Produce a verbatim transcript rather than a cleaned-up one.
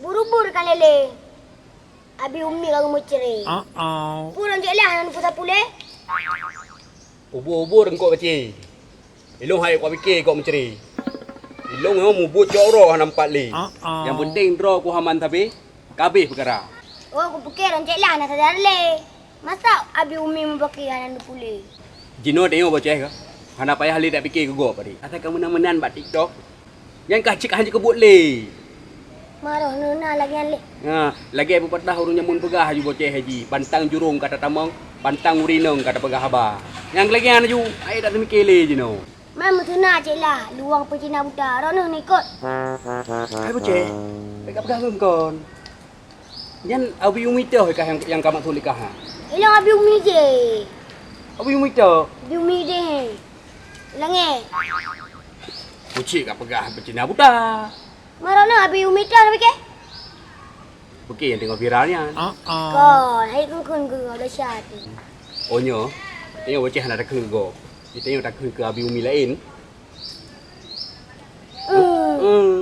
Ubur-ubur ka lé lé. Abi Umi ka geumeucre. Peue lôn cek lah hana neupeu sapeue lé? Ubur-ubur eungkôt pacé. Ilôn hai kupike gob meucre. Ilôn nyoe mubuet cok uroe hana meupat lé. Nyang peunteng droe ku haman sabe, ka abéh peukara. Oh, kupike lôn cek lah hana sadar lé. Masa Abi Umi mubake hana neupeu lé? Jinoe tanyoe boceh ka. Hana payah lé tapike keu gob padé. Asai ka meunan-meunan bak TikTok. Nyan ka cit hana jikeubuet lé. Maroh nyoe na lagèe nyan lé. Ha, lagèe pepatah ureueng jameun peugah aju boceh haji, pantang jurông ka tatamong, pantang ureueng inong ka tapeugah haba. Nyang lagèe nyan aju, ayo dak teumike lé jinoe. Man meuteuna cit lah, luwang peucina buta, roh neuh neukot. Hai boceh, bèk ka peugah ngon kon. Nyan Abi Umi toh kah nyang, nyang ka maksud lé kah, ha? Ilôn Abi Umi jih. Abi Umi toh? Abi Umi jih. Langèt. Kucik ka peugah peucina buta. Maroh nyoe Abi Umi toh na pike? Pike nyang teungoh viral nyan. Kon, hai kun-kun keu desya tu. Oh nyoe, tanyoe boceh hana takheun keu gob. Tanyoe takheun keu Abi Umi laén. Hmm. Hmm.